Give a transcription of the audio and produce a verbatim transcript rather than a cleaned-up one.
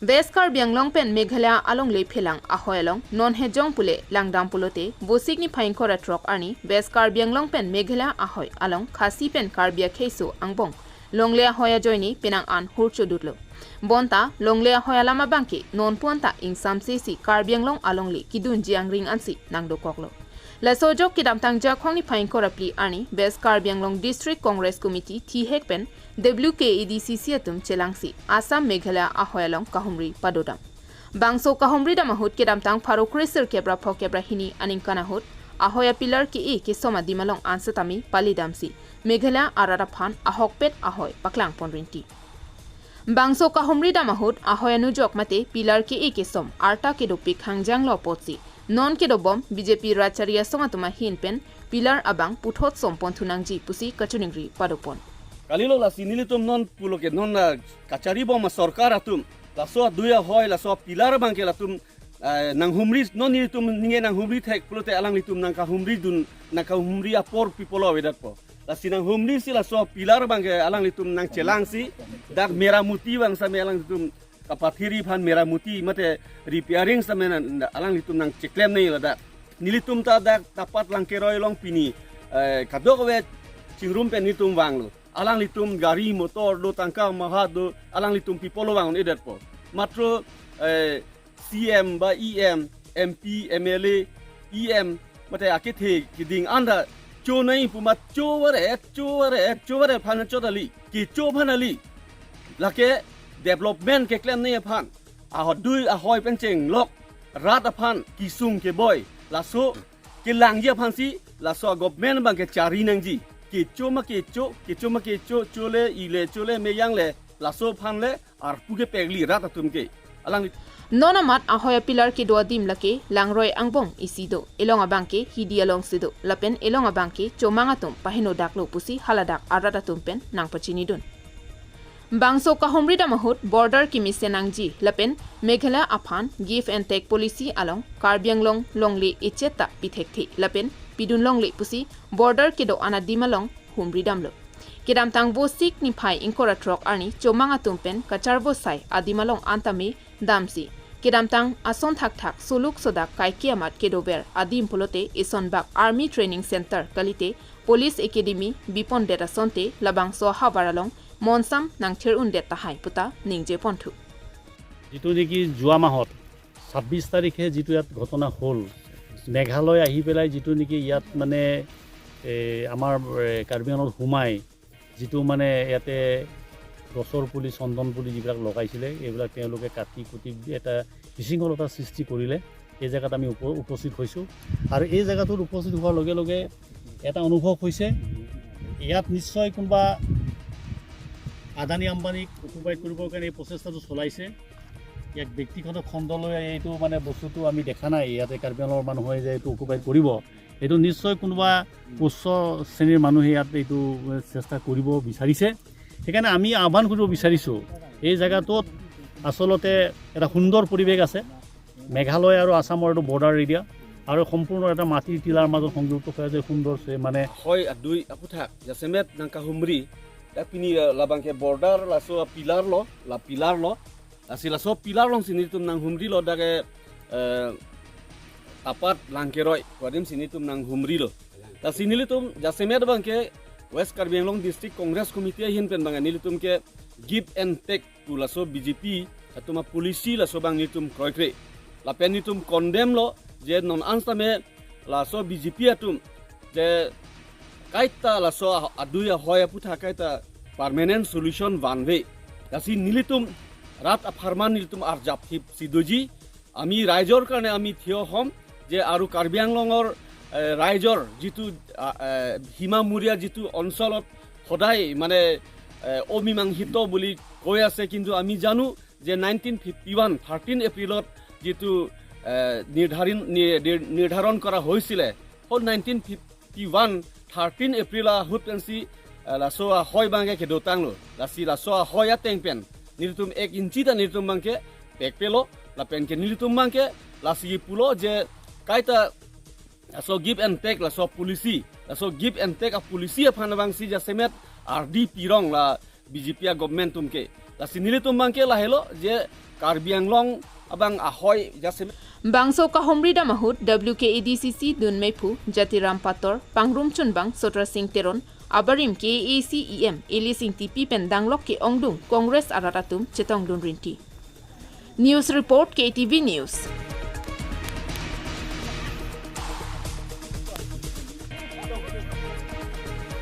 West Karbi Anglong pen Meghalaya alongle phelang ahoi along non hejong pule langdam pulote, Vosik niphai ingkoi ra throk arni West Karbi Anglong pen Meghalaya ahoi along Khasi pen Karbi akheiso angbong longle ahoi ajoine penang an hurchodutlo. Bonta longle ahoi alam abangke nonpu anta ingsamse si Karbi Anglong alongle kedunji angring ansi nangdokoklo. Laso ajok kedamtang Jakhong niphai ingkoi ra phli arni West Karbi Anglong District Congress Committee thihek pen W K A D C C atum chelangsi Assam Meghalaya ahoi along kahumri padodam. Bangso kahumri dam ahut kedamtang pharo kre sirkep ra phokep ra hini aningkan ahut ahoi a-pillar ke-e kesom adim along ansetame palidamsi Meghalaya arat aphan ahokpet ahoi paklangpon rinti. Bangso kahumri dam ahut ahoi anujok mate pillar ke-e kesom arta kedopik hangjanglo apotsi non kedobom B J P rat chari asong atum ahin pen pillar abang puthot sompon thunangji pusi kachiningri padopon. Kalilo, lasi nelitum non pulo ke non, ah, kachari bom asorkar atum, laso adui ahoi, laso pillar abangke latum, ah, nanghumri, non nelitum ninge nanghumri thek pulote alanglitum nangkahumridun, nangkahumri apor pipolo avedetpo. Lasi nanghumrisi laso pillar abangke alanglitum nangchelangsi, dak meramuti abang same alanglitum kapathiri aphan meramuti mate repairing same na, na, alanglitum nangcheklem nangji ladak. Nelitum ta dak Tapat Langkeroi along pini, eh, kadokave chingrum pen nelitum vanglo. Alanglitum gari motor do, tangka maha do, alanglitum pipolo vang un-edetpo. Matro, eh, C M ba E M, M P, M L A, E M, mate akethe keding anta chonai pu amat chovare, chovare, chovare aphan chot kali, kecho aphan kali. Lake development keklem nangji aphan, adui ahoi pen chenglok, rat aphan kesung keboi, laso kelangji aphansi laso government abangke chari nangji. Kecho ma kecho, kecho ma kecho, chole, ile chole, meyang le, laso aphan le arpu kepekli rat atum ke. Alangli. Non amat ahoi a-pillar kedo adim lake Langroi angbong isi do, elong abangke hidi alongsi do, lapen elong abangke chomang atum pahinodaklo pusi haladak arat atum pen nangpachinidun. Bangso kahumri dam ahut border kemesen nangji lapen Meghalaya aphan give and take policy along Karbi Anglong longle echet ta pithekthe lapen pidun longle pusi border kedo-an adim along humri damlo. Kedamtang Vosik niphai ingkoi ra throk arni chomang atum pen kacharvosai adim along antame damsi kedamtang ason thakthak soluk sodak kaike amat kedover adim pulote isonbak Army Training Center kalite Police Academy bipondet asonte labangso ahavar along monsam nangthir-undet tahai puta ningjeponthu. যিটো নেকি যোৱা মাহত ছাব্বিছ তাৰিখে যিটো ইয়াত ঘটনা হ'ল, মেঘালয় আহি পেলাই যিটো নেকি ইয়াত মানে, এ, আমাৰ, এ, কাৰ্বি আংলঙত সোমাই যিটো মানে ইয়াতে গছৰ পুলি, চন্দন পুলি যিবিলাক লগাইছিলে, এইবিলাক তেওঁলোকে কাটি কুটি এটা বিশৃংখলতা সৃষ্টি কৰিলে। এই জেগাত আমি উপ-, উপস্থিত হৈছোঁ আৰু এই জেগাটোত উপস্থিত হোৱাৰ লগে লগে এটা অনুভৱ হৈছে, ইয়াত নিশ্চয় কোনোবা আদানী আম্বানীক অকুপাই কৰিবৰ কাৰণে এই প্ৰচেষ্টাটো চলাইছে। ইয়াক ব্যক্তিগত খণ্ডলৈ এইটো মানে বস্তুটো আমি দেখা নাই, ইয়াতে কাৰ্বি আংলঙৰ মানুহে যে এইটো অকুপাই কৰিব, এইটো নিশ্চয় কোনোবা উচ্চ শ্ৰেণীৰ মানুহে ইয়াত এইটো চেষ্টা কৰিব বিচাৰিছে। সেইকাৰণে আমি আহ্বান কৰিব বিচাৰিছোঁ, এই জেগাটোত আচলতে এটা সুন্দৰ পৰিৱেশ আছে, মেঘালয় আৰু আছামৰ এইটো বৰ্ডাৰ এৰিয়া আৰু সম্পূৰ্ণ এটা মাটিৰ টিলাৰ মাজত সংযুক্ত হৈ আছে, সুন্দৰ চে-, মানে হয়, adui aphuthak jasemet nangkahumri, dak pini, eh, labangke border, laso pillar lo, la pillar lo, lasi laso pillar alongsi nelitum nanghumrilo dak ke, eh, Tapat Langkeroi, kuadim si nelitum nanghumrilo. Lasi nelitum jasemet abangke West Karbi Anglong District Congress Committee ahin pen abangke nelitum ke give and take pu laso B J P atum a-policy laso abang nelitum kroikre. Lapen nelitum condemn lo je non an same laso B J P atum je kaita laso ah-, adui ahoi aphuthak kaita permanent solution vanve. Lasi nelitum rat apharman nelitum arjap thip si doji. আমি ৰাইজৰ কাৰণে আমি থিয় হ'ম যে আৰু কাৰ্বি আংলঙৰ, এ, ৰাইজৰ যিটো, আ, এ, সীমামূৰীয়া যিটো অঞ্চলত সদায় মানে, এ, অমীমাংসিত বুলি কৈ আছে, কিন্তু আমি জানো যে নাইনটিন ফিফটি ওৱান থাৰ্টিন এপ্ৰিলত যিটো, এ, নিৰ্ধাৰণ, নি-, নিৰ-, নিৰ্ধাৰণ কৰা হৈছিলে, হ'ল nineteen fifty one thirteen April ahut pensi, eh, laso ahoi abangke kedotanglo. Lasi laso ahoi ateng pen nelitum ek inchi ta nelitum abangke pekpelo, lapen ke nelitum abangke lasi pulo je kaita laso give and take laso policy, laso give and take a-policy aphan abangsi jasemet ardi pirong la B J P a government atum ke. Lasi nelitum abang ke lahelo je Karbi Anglong abang ahoi jasemet. Bangso kahumri dam ahut W K A D C C dunmephu Jatiram Pator, pangrumchunbang Sotra Sing Teron, abarim K A A C E M Elise Ingtipi pen danglok ke-ongdung Congress arat atum chetongdun rinti. News report, K T V News.